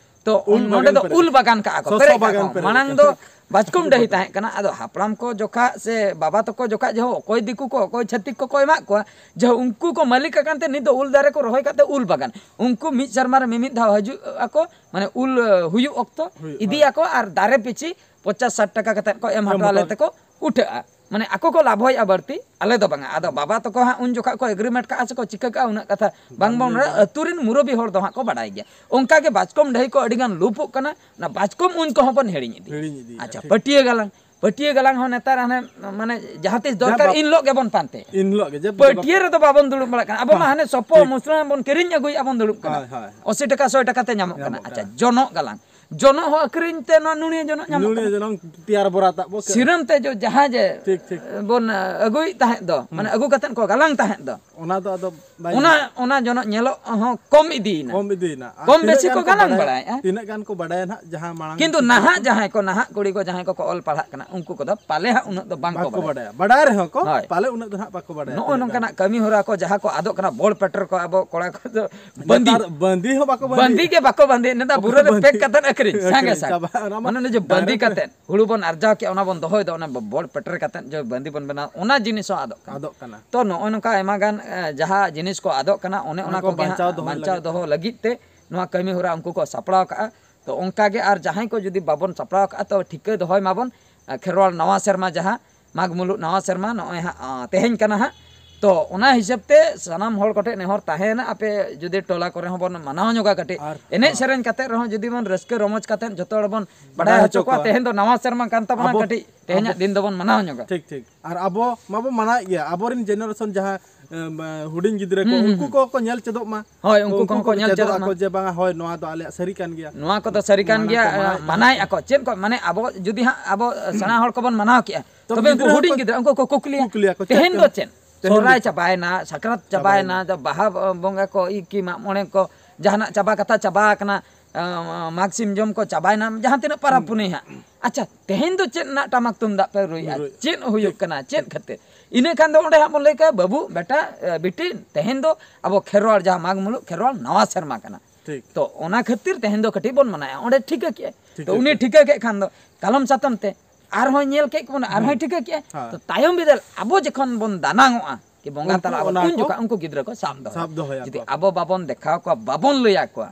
ᱛᱚ ᱩᱞ ᱱᱚᱰᱮ ᱵᱟᱜᱟᱱ ᱫᱚ ᱯᱮᱨᱮᱡ ᱩᱞ ᱟᱠᱟᱱᱟ᱾ ᱵᱟᱜᱟᱱ ᱠᱟᱜᱼᱟ ᱠᱚ, ᱥᱚᱥᱚ ᱯᱮᱨᱮᱡ ᱵᱟᱜᱟᱱ ᱠᱟᱜᱼᱟ ᱠᱚ᱾ ᱯᱮᱨᱮᱡ ᱢᱟᱲᱟᱝ ᱟᱠᱟᱱᱟ᱾ ᱫᱚ ᱵᱟᱪᱠᱚᱢ ᱰᱟᱹᱦᱤ ᱛᱟᱦᱮᱸ ᱠᱟᱱᱟ, ᱟᱫᱚ ᱦᱟᱯᱲᱟᱢ ᱠᱚ ᱡᱚᱠᱷᱟ ᱥᱮ ᱵᱟᱵᱟ ᱛᱟᱠᱚ ᱡᱚᱠᱷᱟ ᱡᱮᱦᱚᱸ ᱚᱠᱚᱭ ᱫᱤᱠᱩ ᱠᱚ, ᱚᱠᱚᱭ ᱪᱷᱟᱹᱛᱤᱠ ᱠᱚᱠᱚ ᱮᱢᱟᱜ ᱠᱚᱣᱟ, ᱡᱮᱦᱚᱸ ᱩᱱᱠᱩ ᱠᱚ ᱢᱟᱹᱞᱤᱠ ᱟᱠᱟᱱ ᱛᱮ ᱱᱤᱛ ᱫᱚ ᱩᱞ ᱫᱟᱨᱮ ᱠᱚ ᱨᱚᱦᱚᱭ ᱠᱟᱛᱮ ᱩᱞ ᱵᱟᱜᱟᱱ᱾ ᱩᱱᱠᱩ ᱢᱤᱫ ᱥᱮᱨᱢᱟ ᱨᱮ ᱢᱤᱢᱤᱫ ᱫᱷᱟᱣ ᱦᱤᱡᱩᱜ ᱟᱠᱚ, ᱢᱟᱱᱮ ᱩᱞ, ᱟᱹ, ᱦᱩᱭᱩᱜ ᱚᱠᱛᱚ ᱦᱩᱭᱩᱜ, ᱤᱫᱤᱭᱟᱠᱚ ᱟᱨ ᱫᱟᱨᱮ ᱯᱤᱪᱷᱤ ᱯᱚᱧᱪᱟᱥ ᱥᱟᱴ ᱴᱟᱠᱟ ᱠᱟᱛᱮ ᱠᱚ ᱮᱢ ᱮᱢ ᱦᱚᱴᱚ ᱟᱞᱮ ᱦᱚᱴᱚ ᱛᱮᱠᱚ ᱩᱴᱷᱟᱹᱜᱼᱟ᱾ ᱢᱟᱱᱮ ᱟᱠᱚ ᱠᱚ ᱞᱟᱵᱷᱚᱭᱮᱫᱼᱟ ᱵᱟᱹᱲᱛᱤ, ᱟᱞᱮ ᱫᱚ ᱵᱟᱝᱟ᱾ ᱟᱫᱚ ᱵᱟᱵᱟ ᱛᱟᱠᱚ ᱦᱟᱸᱜ ᱩᱱ ᱡᱚᱠᱷᱟᱜ ᱠᱚ ᱮᱜᱽᱨᱤᱢᱮᱱᱴ ᱠᱟᱜᱼᱟ ᱥᱮ ᱠᱚ ᱪᱤᱠᱟᱹ ᱠᱟᱜᱼᱟ, ᱩᱱᱟᱹᱜ ᱠᱟᱛᱷᱟ ᱵᱟᱝ ᱵᱚᱱ ᱨᱚᱲᱟ᱾ ᱟᱹᱛᱩ ᱨᱮᱱ ᱢᱩᱨᱚᱵᱤ ᱦᱚᱲ ᱫᱚ ᱦᱟᱸᱜ ᱠᱚ ᱵᱟᱰᱟᱭ ᱜᱮᱭᱟ᱾ ᱚᱱᱠᱟ ᱜᱮ ᱵᱟᱪᱠᱚᱢ ᱰᱟᱹᱦᱤ ᱠᱚ ᱟᱹᱰᱤ ᱜᱟᱱ ᱞᱩᱯᱩᱜ ᱠᱟᱱᱟ, ᱚᱱᱟ ᱵᱟᱪᱠᱚᱢ ᱩᱧ ᱠᱚᱦᱚᱸ ᱵᱚᱱ ᱦᱤᱲᱤᱧ ᱤᱫᱤᱭᱮᱫᱼᱟ᱾ ᱦᱤᱲᱤᱧ ᱤᱫᱤᱭᱮᱫᱼᱟ, ᱟᱪᱪᱷᱟ, ᱴᱷᱤᱠ᱾ ᱯᱟᱹᱴᱭᱟᱹ ᱜᱟᱞᱟᱝ, ᱯᱟᱹᱴᱭᱟᱹ ᱜᱟᱞᱟᱝ ᱦᱚᱸ ᱱᱮᱛᱟᱨ ᱦᱟᱱᱮ ᱢᱟᱱᱮ ᱡᱟᱦᱟᱸ ᱛᱤᱥ ᱫᱚᱨᱠᱟᱨ ᱡᱟᱦᱟᱸ ᱵᱟᱯ- ᱤᱱ ᱦᱤᱞᱳᱜ ᱜᱮᱵᱚᱱ ᱯᱟᱱᱛᱮ᱾ ᱤᱱ ᱦᱤᱞᱳᱜ ᱜᱮ ᱡᱮ ᱯᱟᱹᱴᱭᱟᱹ ᱨᱮᱫᱚ ᱵᱟᱵᱚᱱ ᱫᱩᱲᱩᱵ ᱵᱟᱲᱟᱜ ᱠᱟᱱᱟ ᱟᱵᱚ ᱢᱟ᱾ ᱦᱮᱸ, ᱦᱟᱱᱮ ᱥᱚᱯᱚ ᱴᱷᱤᱠ᱾ ᱢᱩᱥᱞᱟᱹ ᱵᱚᱱ ᱠᱤᱨᱤᱧ ᱟᱹᱜᱩᱭᱮᱫᱼᱟ, ᱵᱚᱱ ᱫᱩᱲᱩᱵ ᱠᱟᱱᱟ᱾ ᱦᱳᱭ, ᱦᱳᱭ᱾ ᱟᱥᱤ ᱴᱟᱠᱟ, ᱥᱚᱭ ᱴᱟᱠᱟ ᱛᱮ ᱧᱟᱢᱚᱜ ᱠᱟᱱᱟ᱾ ᱧᱟᱢᱚᱜ ᱟᱪᱪᱷᱟ, ᱠᱟᱱᱟ᱾ ᱡᱚᱱᱚᱜ ᱜᱟᱞᱟᱝ, ᱡᱚᱱᱚᱜ ᱦᱚᱸ ᱟᱹᱠᱷᱨᱤᱧ ᱛᱮ ᱱᱚᱣᱟ ᱱᱩᱲᱤᱭᱟᱹ ᱡᱚᱱᱚᱜ ᱧᱟᱢᱚᱜ ᱱᱩᱲᱤᱭᱟᱹ ᱠᱟᱱᱟ᱾ ᱡᱚᱱᱚᱜ ᱛᱮᱭᱟᱨ ᱵᱚᱨᱟ ᱛᱟᱜ ᱵᱚ ᱠᱤᱨᱤᱧ᱾ ᱥᱤᱨᱟᱹᱢ ᱛᱮ ᱡᱚ-, ᱡᱟᱦᱟᱸ ᱡᱮ ᱴᱷᱤᱠ, ᱴᱷᱤᱠ᱾ ᱵᱚᱱ ᱟᱹᱜᱩᱭᱮᱫ ᱛᱟᱦᱮᱸᱫ ᱫᱚ, ᱦᱩᱸ᱾ ᱢᱟᱱᱮ ᱟᱹᱜᱩ ᱠᱟᱛᱮᱫ ᱠᱚ ᱜᱟᱞᱟᱝ ᱛᱟᱦᱮᱸᱫ ᱫᱚ, ᱚᱱᱟ ᱫᱚ ᱟᱫᱚ ᱵᱟᱭ ᱚᱱᱟ, ᱧᱟᱢᱚᱜ ᱠᱟᱱᱟ᱾ ᱚᱱᱟ ᱡᱚᱱᱚᱜ ᱧᱮᱞᱚᱜ ᱦᱚᱸ ᱠᱚᱢ ᱤᱫᱤᱭᱮᱱᱟ᱾ ᱠᱚᱢ ᱤᱫᱤᱭᱮᱱᱟ᱾ ᱟᱨ ᱠᱚᱢ ᱛᱤᱱᱟᱹᱜ ᱵᱮᱥᱤ ᱜᱟᱱ ᱠᱚ ᱠᱚ ᱜᱟᱞᱟᱝ ᱵᱟᱰᱟᱭᱟ, ᱵᱟᱲᱟᱭᱮᱫᱼᱟ᱾ ᱛᱤᱱᱟᱹᱜ ᱜᱟᱱ ᱠᱚ ᱵᱟᱰᱟᱭᱟ ᱱᱟᱦᱟᱜ ᱡᱟᱦᱟᱸ ᱢᱟᱲᱟᱝ ᱠᱤᱱᱛᱩ ᱠᱤᱪᱷᱩ ᱱᱟᱦᱟᱜ ᱠᱚ ᱡᱟᱦᱟᱸᱭ ᱠᱚ, ᱱᱟᱦᱟᱜ ᱠᱩᱲᱤ ᱠᱚ ᱡᱟᱦᱟᱸᱭ ᱠᱚᱠᱚ ᱚᱞ ᱯᱟᱲᱦᱟᱜ ᱠᱟᱱᱟ, ᱩᱱᱠᱩ ᱠᱚᱫᱚ ᱯᱟᱞᱮ ᱦᱟᱸᱜ ᱩᱱᱟᱹᱜ ᱫᱚ ᱵᱟᱝ ᱠᱚ ᱵᱟᱠᱚ ᱵᱟᱰᱟᱭᱟ᱾ ᱵᱟᱰᱟᱭᱟ᱾ ᱵᱟᱰᱟᱭ ᱨᱮᱦᱚᱸ ᱠᱚ, ᱦᱳᱭ᱾ ᱯᱟᱞᱮ ᱩᱱᱟᱹᱜ ᱫᱚ ᱱᱟᱦᱟᱜ ᱵᱟᱠᱚ ᱵᱟᱰᱟᱭᱟ ᱱᱚᱜᱼᱚ ᱛᱤᱱᱟᱹᱜ ᱜᱟᱱ᱾ ᱱᱚᱝᱠᱟᱱᱟᱜ ᱠᱟᱹᱢᱤ ᱦᱚᱨᱟ ᱠᱚ ᱡᱟᱦᱟᱸ ᱠᱚ ᱟᱫᱚᱜ ᱠᱟᱱᱟ, ᱵᱚᱞ ᱯᱮᱴᱮᱨ ᱠᱚ ᱟᱵᱚ ᱠᱚᱲᱟ ᱠᱚ ᱫᱚ ᱵᱟᱸᱫᱤ᱾ ᱱᱮᱛᱟᱨ ᱵᱟᱸᱫᱤ ᱦᱚᱸ ᱵᱟᱠᱚ ᱵᱟᱸᱫᱤ᱾ ᱵᱟᱸᱫᱤ ᱜᱮ ᱵᱟᱠᱚ ᱵᱟᱸᱫᱤ᱾ ᱱᱮᱛᱟᱨ ᱵᱩᱨᱟᱹ ᱨᱮ ᱵᱟᱸᱫᱤ᱾ ᱯᱮᱠ ᱠᱟᱛᱮᱫ ᱟᱹᱠᱷᱨᱤᱧ, ᱥᱟᱸᱜᱮ ᱟᱹᱠᱷᱨᱤᱧ ᱥᱟᱸᱜᱮ᱾ ᱪᱟᱵᱟ, ᱚᱱᱟ ᱢᱟ ᱢᱟᱱᱮ ᱚᱱᱮ ᱡᱮ ᱵᱟᱸᱫᱤ direct ᱠᱟᱛᱮᱫ ᱦᱩᱲᱩ ᱵᱚᱱ ᱟᱨᱡᱟᱣ ᱠᱮᱜᱼᱟ, ᱚᱱᱟ ᱵᱚᱱ ᱫᱚᱦᱚᱭᱮᱫᱟ, ᱚᱱᱟ ᱵᱚ-, ᱵᱚᱞ ᱯᱮᱴᱮᱨ ᱠᱟᱛᱮᱫ ᱡᱮ ᱵᱟᱸᱫᱤ ᱵᱚᱱ ᱵᱮᱱᱟᱣ, ᱚᱱᱟ ᱡᱤᱱᱤᱥ ᱦᱚᱸ ᱟᱫᱚᱜ ᱠᱟᱱᱟ᱾ ᱟᱫᱚᱜ ᱠᱟᱱᱟ᱾ ᱛᱚ ᱱᱚᱜᱼᱚ ᱱᱚᱝᱠᱟ ᱟᱭᱢᱟ ᱜᱟᱱ, ᱮ, ᱡᱟᱦᱟᱸ ᱡᱤᱱᱤᱥ ᱠᱚ ᱟᱫᱚᱜ ᱠᱟᱱᱟ, ᱚᱱᱮ ᱚᱱᱟ ᱚᱱᱟ ᱠᱚ ᱠᱚᱜᱮ ᱵᱟᱧᱪᱟᱣ ᱦᱟᱸᱜ ᱫᱚᱦᱚᱭ ᱵᱟᱧᱪᱟᱣ ᱞᱟᱹᱜᱤᱫ᱾ ᱫᱚᱦᱚ ᱞᱟᱹᱜᱤᱫ ᱛᱮ ᱱᱚᱣᱟ ᱠᱟᱹᱢᱤ ᱦᱚᱨᱟ ᱩᱱᱠᱩ ᱠᱚ ᱥᱟᱯᱲᱟᱣ ᱠᱟᱜᱼᱟ᱾ ᱛᱚ ᱚᱱᱠᱟ ᱜᱮ ᱟᱨ ᱡᱟᱦᱟᱸᱭ ᱠᱚ ᱡᱩᱫᱤ ᱵᱟᱵᱚᱱ ᱥᱟᱯᱲᱟᱣ ᱠᱟᱜᱼᱟ, ᱛᱚ ᱴᱷᱤᱠᱟᱹ ᱫᱚᱦᱚᱭ ᱢᱟᱵᱚᱱ, ᱮ, ᱠᱷᱮᱨᱣᱟᱲ ᱱᱟᱣᱟ ᱥᱮᱨᱢᱟ ᱡᱟᱦᱟᱸ ᱢᱟᱜᱽ ᱢᱩᱞᱩᱜ ᱱᱟᱣᱟ ᱥᱮᱨᱢᱟ ᱱᱚᱜᱼᱚᱭ ᱦᱟᱸᱜ, ᱟᱸ, ᱛᱮᱦᱮᱧ ᱠᱟᱱᱟ ᱦᱟᱸᱜ᱾ ᱛᱚ ᱚᱱᱟ ᱦᱤᱥᱟᱹᱵ ᱛᱮ ᱥᱟᱱᱟᱢ ᱦᱚᱲ ᱠᱚᱴᱷᱮᱱ ᱱᱮᱦᱚᱨ ᱛᱟᱦᱮᱸᱭᱮᱱᱟ, ᱟᱯᱮ ᱡᱩᱫᱤ ᱴᱚᱞᱟ ᱠᱚᱨᱮ ᱦᱚᱸ ᱵᱚᱱ ᱢᱟᱱᱟᱣ ᱧᱚᱜᱟ ᱠᱟᱹᱴᱤᱡ, ᱟᱨ ᱮᱱᱮᱡ ᱦᱚᱸ᱾ ᱥᱮᱨᱮᱧ ᱠᱟᱛᱮ ᱨᱮᱦᱚᱸ ᱡᱩᱫᱤ ᱵᱚᱱ ᱨᱟᱹᱥᱠᱟᱹ ᱨᱚᱢᱚᱡᱽ ᱠᱟᱛᱮ ᱡᱚᱛᱚ ᱦᱚᱲ ᱵᱚᱱ ᱵᱟᱲᱟᱭ ᱵᱟᱲᱟᱭ ᱦᱚᱪᱚ ᱦᱚᱪᱚ ᱠᱚᱣᱟ, ᱠᱚᱣᱟ᱾ ᱛᱮᱦᱮᱧ ᱫᱚ ᱱᱟᱣᱟ ᱥᱮᱨᱢᱟ ᱠᱟᱱ ᱛᱟᱵᱚᱱᱟ, ᱟᱵᱚ, ᱠᱟᱹᱴᱤᱡ ᱛᱮᱦᱮᱧᱟᱜ ᱟᱵᱚ ᱫᱤᱱ ᱫᱚᱵᱚᱱ ᱢᱟᱱᱟᱣ ᱧᱚᱜᱟ᱾ ᱴᱷᱤᱠ, ᱴᱷᱤᱠ᱾ ᱟᱨ ᱟᱵᱚ ᱢᱟᱵᱚ ᱢᱟᱱᱟᱣᱮᱫ ᱜᱮᱭᱟ, ᱟᱵᱚᱨᱮᱱ generation ᱡᱟᱦᱟᱸ, ᱮᱢ, ᱦᱩᱰᱤᱧ ᱜᱤᱫᱽᱨᱟᱹ ᱠᱚ, ᱦᱩᱸ, ᱦᱩᱸ, ᱩᱱᱠᱩ ᱦᱩᱸ᱾ ᱠᱚᱦᱚᱸ ᱠᱚ ᱧᱮᱞ ᱪᱮᱫᱚᱜ ᱢᱟ᱾ ᱦᱳᱭ, ᱛᱚ ᱩᱱᱠᱩ ᱩᱱᱠᱩ ᱠᱚᱦᱚᱸ ᱠᱚ ᱠᱚ ᱧᱮᱞ ᱪᱮᱫᱚᱜ ᱪᱮᱫᱚᱜ ᱟᱠᱚ ᱢᱟ᱾ ᱡᱮ ᱵᱟᱝᱟ, ᱦᱳᱭ, ᱱᱚᱣᱟ ᱫᱚ ᱟᱞᱮᱭᱟᱜ ᱥᱟᱹᱨᱤ ᱠᱟᱱ ᱜᱮᱭᱟ᱾ ᱱᱚᱣᱟ ᱠᱚᱫᱚ ᱥᱟᱹᱨᱤ ᱠᱟᱱ ᱢᱟᱱᱟᱣ ᱜᱮᱭᱟ, ᱠᱚ ᱢᱟᱱᱟᱣᱮᱫ ᱢᱟᱱᱟᱣᱮᱫ ᱠᱟᱱᱟ᱾ ᱟᱠᱚ᱾ ᱪᱮᱫ ᱠᱚ, ᱢᱟᱱᱮ, ᱟᱵᱚ ᱡᱩᱫᱤ ᱦᱟᱸᱜ ᱟᱵᱚ ᱥᱮᱬᱟ ᱦᱚᱲ ᱠᱚᱵᱚᱱ ᱢᱟᱱᱟᱣ ᱠᱮᱜᱼᱟ, ᱛᱚ ᱛᱚᱵᱮ ᱩᱱᱠᱩ ᱜᱤᱫᱽᱨᱟᱹ ᱦᱩᱰᱤᱧ ᱦᱚᱸᱠᱚ ᱜᱤᱫᱽᱨᱟᱹ ᱩᱱᱠᱩ ᱠᱚ ᱠᱩᱠᱞᱤᱭᱟ, ᱠᱩᱠᱞᱤᱭᱟ ᱠᱚ, ᱪᱮᱫ "ᱛᱮᱦᱮᱧ ᱠᱟᱱᱟ? ᱫᱚ ᱪᱮᱫ? ᱛᱮᱦᱮᱧ ᱫᱚ ᱥᱚᱦᱨᱟᱭ ᱪᱮᱫ?" ᱪᱟᱵᱟᱭᱮᱱᱟ, ᱥᱟᱠᱨᱟᱛ ᱪᱟᱵᱟᱭᱮᱱᱟ, ᱪᱟᱵᱟᱭᱮᱱᱟ᱾ ᱛᱚ ᱵᱟᱦᱟ ᱵᱚᱸᱜᱟ ᱠᱚ, ᱤ ᱠᱤ ᱢᱟᱜ ᱢᱚᱬᱮ ᱠᱚ, ᱡᱟᱦᱟᱱᱟᱜ ᱪᱟᱵᱟ ᱠᱟᱛᱷᱟ ᱪᱟᱵᱟ ᱟᱠᱟᱱᱟ, ᱟᱸ, ᱢᱟᱜᱽ ᱥᱤᱢ ᱡᱚᱢ ᱠᱚ ᱪᱟᱵᱟᱭᱮᱱᱟ, ᱡᱟᱦᱟᱸ ᱛᱤᱱᱟᱹᱜ ᱯᱟᱨᱟᱵᱽ ᱦᱩᱸ᱾ ᱯᱩᱱᱟᱹᱭ ᱦᱟᱸᱜ᱾ ᱟᱪᱪᱷᱟ, ᱛᱮᱦᱮᱧ ᱫᱚ ᱪᱮᱫ ᱨᱮᱱᱟᱜ ᱴᱟᱢᱟᱠ ᱛᱩᱢᱫᱟᱜ ᱯᱮ ᱨᱩᱭᱮᱫᱼᱟ? ᱨᱩᱭ-, ᱪᱮᱫ ᱦᱩᱭᱩᱜ ᱴᱷᱤᱠ, ᱠᱟᱱᱟ? ᱪᱮᱫ ᱴᱷᱤᱠ᱾ ᱠᱷᱟᱹᱛᱤᱨ? ᱤᱱᱟᱹ ᱠᱷᱟᱱ ᱫᱚ ᱚᱸᱰᱮ ᱦᱟᱸᱜ ᱵᱚᱱ ᱞᱟᱹᱭ ᱠᱟᱜᱼᱟ, "ᱵᱟᱹᱵᱩ, ᱵᱮᱴᱟ, ᱮ, ᱵᱤᱴᱤ, ᱛᱮᱦᱮᱧ ᱫᱚ ᱟᱵᱚ ᱠᱷᱮᱨᱣᱟᱲ ᱡᱟᱦᱟᱸ ᱢᱟᱜᱽ ᱢᱩᱞᱩᱜ ᱠᱷᱮᱨᱣᱟᱲ ᱱᱟᱣᱟ ᱥᱮᱨᱢᱟ ᱠᱟᱱᱟ᱾ ᱴᱷᱤᱠ᱾ ᱛᱚ ᱚᱱᱟ ᱠᱷᱟᱹᱛᱤᱨ ᱛᱮᱦᱮᱧ ᱫᱚ ᱠᱟᱹᱴᱤᱡ ᱵᱚᱱ ᱢᱟᱱᱟᱭᱟ᱾" ᱚᱸᱰᱮ ᱴᱷᱤᱠᱟᱹ ᱠᱮᱜᱼᱟᱭ᱾ ᱴᱷᱤᱠᱟᱹ ᱛᱚ ᱩᱱᱤ ᱠᱮᱫ᱾ ᱴᱷᱤᱠᱟᱹ ᱠᱮᱫ ᱠᱷᱟᱱ ᱫᱚ ᱠᱟᱞᱚᱢ ᱥᱟᱛᱚᱢ ᱛᱮ ᱟᱨᱦᱚᱸᱭ ᱧᱮᱞ ᱠᱮᱫ ᱵᱚᱱᱟ, ᱟᱨᱦᱚᱸᱭ ᱦᱩᱸ᱾ ᱴᱷᱤᱠᱟᱹ ᱠᱮᱜᱼᱟᱭ᱾ ᱦᱮᱸ᱾ ᱛᱚ ᱛᱟᱭᱚᱢ ᱵᱤᱫᱟᱹᱞ ᱟᱵᱚ ᱡᱚᱠᱷᱚᱱ ᱵᱚᱱ ᱫᱟᱱᱟᱝᱚᱜᱼᱟ ᱠᱤ ᱵᱚᱸᱜᱟ ᱩᱱᱠᱩ ᱛᱟᱞᱟ ᱟᱵᱚᱱ, ᱚᱱᱟ ᱩᱱ ᱠᱚ ᱡᱚᱠᱷᱚᱱ ᱩᱱᱠᱩ ᱜᱤᱫᱽᱨᱟᱹ ᱠᱚ ᱥᱟᱵ ᱫᱚᱦᱚᱭᱟ᱾ ᱥᱟᱵ ᱫᱚᱦᱚᱭᱟ ᱡᱩᱫᱤ ᱠᱚ᱾ ᱟᱵᱚ ᱵᱟᱵᱚᱱ ᱫᱮᱠᱷᱟᱣ ᱠᱚᱣᱟ, ᱵᱟᱵᱚᱱ ᱞᱟᱹᱭ ᱟᱠᱚᱣᱟ,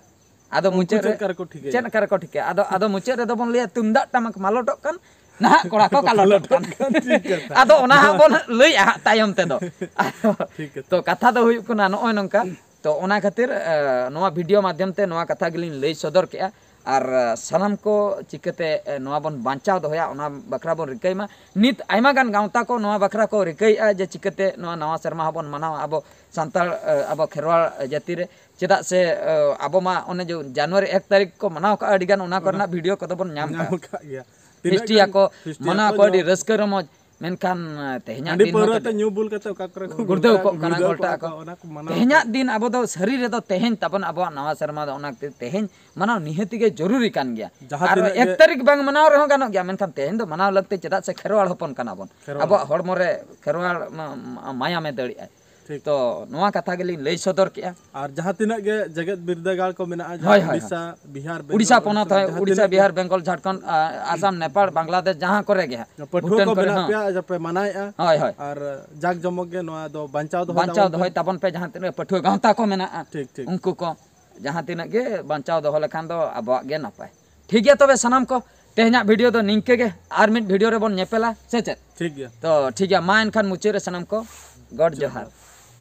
ᱟᱫᱚ ᱩᱱᱠᱩ ᱢᱩᱪᱟᱹᱫ ᱪᱮᱫ ᱨᱮ ᱞᱮᱠᱟ ᱨᱮᱠᱚ ᱴᱷᱤᱠᱟᱹᱭᱟ? ᱪᱮᱫ ᱞᱮᱠᱟ ᱨᱮᱠᱚ ᱴᱷᱤᱠᱟᱹᱭᱟ? ᱟᱫᱚ, ᱟᱫᱚ ᱢᱩᱪᱟᱹᱫ ᱨᱮᱫᱚ ᱵᱚᱱ ᱞᱟᱹᱭᱟ, ᱛᱩᱢᱫᱟᱜ ᱴᱟᱢᱟᱠ ᱢᱟᱞᱚᱴᱚᱜ ᱠᱟᱱ, ᱱᱟᱦᱟᱜ ᱠᱚᱲᱟ ᱠᱚ ᱠᱟᱞᱚᱴᱚᱜ ᱠᱟᱱ᱾ ᱴᱷᱤᱠ ᱠᱟᱛᱷᱟ᱾ ᱟᱫᱚ ᱚᱱᱟ ᱦᱚᱸ ᱵᱚᱱ ᱞᱟᱹᱭᱟ ᱦᱟᱸᱜ ᱛᱟᱭᱚᱢ ᱛᱮᱫᱚ᱾ ᱴᱷᱤᱠ ᱠᱟᱛᱷᱟ᱾ ᱛᱚ ᱠᱟᱛᱷᱟ ᱫᱚ ᱦᱩᱭᱩᱜ ᱠᱟᱱᱟ ᱱᱚᱜᱼᱚᱭ ᱱᱚᱝᱠᱟ᱾ ᱛᱚ ᱚᱱᱟ ᱠᱷᱟᱹᱛᱤᱨ ᱱᱚᱣᱟ ᱵᱷᱤᱰᱤᱭᱳ ᱢᱟᱫᱽᱫᱷᱚᱢ ᱛᱮ ᱱᱚᱣᱟ ᱠᱟᱛᱷᱟ ᱜᱮᱞᱤᱧ ᱞᱟᱹᱭ ᱥᱚᱫᱚᱨ ᱠᱮᱜᱼᱟ᱾ ᱟᱨ ᱥᱟᱱᱟᱢ ᱠᱚ ᱪᱤᱠᱟᱹᱛᱮ ᱱᱚᱣᱟ ᱵᱚᱱ ᱵᱟᱧᱪᱟᱣ ᱫᱚᱦᱚᱭᱟ, ᱚᱱᱟ ᱵᱟᱠᱷᱨᱟ ᱵᱚᱱ ᱨᱤᱠᱟᱹᱭ ᱢᱟ᱾ ᱱᱤᱛ ᱟᱭᱢᱟ ᱜᱟᱱ ᱜᱟᱶᱛᱟ ᱠᱚ ᱱᱚᱣᱟ ᱵᱟᱠᱷᱨᱟ ᱠᱚ ᱨᱤᱠᱟᱹᱭᱮᱫᱼᱟ ᱡᱮ ᱪᱤᱠᱟᱹᱛᱮ ᱱᱚᱣᱟ ᱱᱟᱣᱟ ᱥᱮᱨᱢᱟ ᱦᱚᱸᱵᱚᱱ ᱢᱟᱱᱟᱣᱟ ᱟᱵᱚ ᱥᱟᱱᱛᱟᱲ, ᱟᱵᱚ ᱠᱷᱮᱨᱣᱟᱲ ᱡᱟᱹᱛᱤ ᱨᱮ᱾ ᱪᱮᱫᱟᱜ ᱥᱮ ᱟᱵᱚ ᱢᱟ ᱚᱱᱮ ᱡᱮ ᱡᱟᱱᱩᱣᱟᱨᱤ ᱮᱠ ᱛᱟᱹᱨᱤᱠᱷ ᱠᱚ ᱢᱟᱱᱟᱣ ᱠᱟᱜᱼᱟ, ᱟᱹᱰᱤ ᱜᱟᱱ ᱚᱱᱟ ᱠᱚᱨᱮᱱᱟᱜ ᱵᱷᱤᱰᱤᱭᱳ ᱠᱚᱫᱚ ᱵᱚᱱ ᱧᱟᱢ ᱠᱟᱜᱼᱟ᱾ ᱠᱟᱜ ᱜᱮᱭᱟ᱾ ᱯᱷᱤᱥᱴᱤᱭᱟ ᱠᱚ ᱢᱟᱱᱟᱣ ᱠᱚ ᱟᱹᱰᱤ ᱨᱟᱹᱥᱠᱟᱹ ᱨᱚᱢᱚᱡᱽ, ᱢᱮᱱᱠᱷᱟᱱ ᱛᱮᱦᱮᱧᱟᱜ ᱫᱤᱱ ᱦᱚᱸ ᱧᱩ ᱵᱩᱞ ᱠᱟᱛᱮ ᱚᱠᱟ ᱠᱚᱨᱮ ᱠᱚ ᱜᱩᱲᱫᱟᱹᱣ ᱠᱚᱜ ᱠᱟᱱᱟ, ᱜᱷᱚᱞᱴᱟᱜ ᱟᱠᱚ᱾ ᱚᱱᱟ ᱠᱚ ᱢᱟᱱᱟᱣ ᱛᱮᱦᱮᱧᱟᱜ ᱫᱤᱱ ᱟᱵᱚ ᱫᱚ ᱥᱟᱹᱨᱤ ᱨᱮᱫᱚ ᱛᱮᱦᱮᱧ ᱛᱟᱵᱚᱱ ᱟᱵᱚᱣᱟᱜ ᱱᱟᱣᱟ ᱥᱮᱨᱢᱟ ᱫᱚ, ᱚᱱᱟ ᱠᱷᱟᱹᱛᱤᱨ ᱛᱮᱦᱮᱧ ᱢᱟᱱᱟᱣ ᱱᱤᱦᱟᱹᱛᱤ ᱜᱮ ᱡᱚᱨᱩᱨᱤ ᱠᱟᱱ ᱜᱮᱭᱟ᱾ ᱟᱨ ᱮᱠ ᱛᱟᱹᱨᱤᱠᱷ ᱵᱟᱝ ᱢᱟᱱᱟᱣ ᱨᱮᱦᱚᱸ ᱜᱟᱱᱚᱜ ᱜᱮᱭᱟ, ᱢᱮᱱᱠᱷᱟᱱ ᱛᱮᱦᱮᱧ ᱫᱚ ᱢᱟᱱᱟᱣ ᱞᱟᱹᱠᱛᱤ, ᱪᱮᱫᱟᱜ ᱥᱮ ᱠᱷᱮᱨᱣᱟᱲ ᱦᱚᱯᱚᱱ ᱠᱟᱱᱟ ᱵᱚᱱ᱾ ᱟᱵᱚᱣᱟᱜ ᱦᱚᱲᱢᱚ ᱨᱮ ᱠᱷᱮᱨᱣᱟᱲ ᱢᱟᱭᱟᱢᱮ ᱫᱟᱹᱲᱮᱜᱼᱟᱭ᱾ ᱛᱚ ᱱᱚᱣᱟ ᱠᱟᱛᱷᱟ ᱜᱮᱞᱤᱧ ᱞᱟᱹᱭ ᱥᱚᱫᱚᱨ ᱠᱮᱜᱼᱟ᱾ ᱟᱨ ᱡᱟᱦᱟᱸ ᱛᱤᱱᱟᱹᱜ ᱜᱮ ᱡᱮᱜᱮᱛ ᱵᱤᱨᱫᱟᱹᱜᱟᱲ ᱠᱚ ᱢᱮᱱᱟᱜᱼᱟ, ᱡᱟᱦᱟᱸ ᱳᱰᱤᱥᱟ, ᱵᱤᱦᱟᱨ, ᱵᱮᱝᱜᱚᱞ, ᱳᱰᱤᱥᱟ ᱯᱚᱱᱚᱛ ᱦᱚᱸ, ᱳᱰᱤᱥᱟ, ᱵᱤᱦᱟᱨ, ᱵᱮᱝᱜᱚᱞ, ᱡᱷᱟᱲᱠᱷᱚᱸᱰ, ᱟᱥᱟᱢ, ᱱᱮᱯᱟᱲ, ᱵᱟᱝᱞᱟᱫᱮᱥ, ᱡᱟᱦᱟᱸ ᱠᱚᱨᱮ ᱜᱮ ᱦᱟᱸᱜ, ᱯᱟᱹᱴᱷᱩᱣᱟᱹ ᱠᱚ ᱢᱮᱱᱟᱜ ᱯᱮᱭᱟ, ᱯᱮ ᱢᱟᱱᱟᱣᱮᱫᱼᱟ᱾ ᱦᱳᱭ, ᱦᱳᱭ᱾ ᱟᱨ ᱡᱟᱠ ᱡᱚᱢᱚᱠ ᱜᱮ ᱱᱚᱣᱟ ᱫᱚ ᱵᱟᱧᱪᱟᱣ ᱫᱚᱦᱚᱭ ᱵᱟᱧᱪᱟᱣ ᱫᱚᱦᱚᱭ ᱛᱟᱵᱚᱱ ᱯᱮ, ᱡᱟᱦᱟᱸ ᱛᱤᱱᱟᱹᱜ ᱯᱟᱹᱴᱷᱩᱣᱟᱹ ᱜᱟᱶᱛᱟ ᱠᱚ ᱢᱮᱱᱟᱜᱼᱟ, ᱴᱷᱤᱠ, ᱴᱷᱤᱠ᱾ ᱩᱱᱠᱩ ᱠᱚ ᱡᱟᱦᱟᱸ ᱛᱤᱱᱟᱹᱜ ᱜᱮ ᱵᱟᱧᱪᱟᱣ ᱫᱚᱦᱚ ᱞᱮᱠᱷᱟᱱ ᱫᱚ ᱟᱵᱚᱣᱟᱜ ᱜᱮ ᱱᱟᱯᱟᱭ᱾ ᱴᱷᱤᱠ ᱜᱮᱭᱟ, ᱛᱚᱵᱮ ᱥᱟᱱᱟᱢ ᱠᱚ ᱛᱮᱦᱮᱧᱟᱜ ᱵᱷᱤᱰᱤᱭᱳ ᱫᱚ ᱱᱤᱝᱠᱟᱹ ᱜᱮ, ᱟᱨ ᱢᱤᱫ ᱵᱷᱤᱰᱤᱭᱳ ᱨᱮᱵᱚᱱ ᱧᱮᱯᱮᱞᱟ, ᱥᱮ ᱪᱮᱫ? ᱴᱷᱤᱠ ᱜᱮᱭᱟ᱾ ᱛᱚ ᱴᱷᱤᱠ ᱜᱮᱭᱟ, ᱢᱟ ᱮᱱᱠᱷᱟᱱ ᱢᱩᱪᱟᱹᱫ ᱨᱮ ᱥᱟᱱᱟᱢ ᱠᱚ ᱜᱚᱰ ᱡᱚᱦᱟᱨ᱾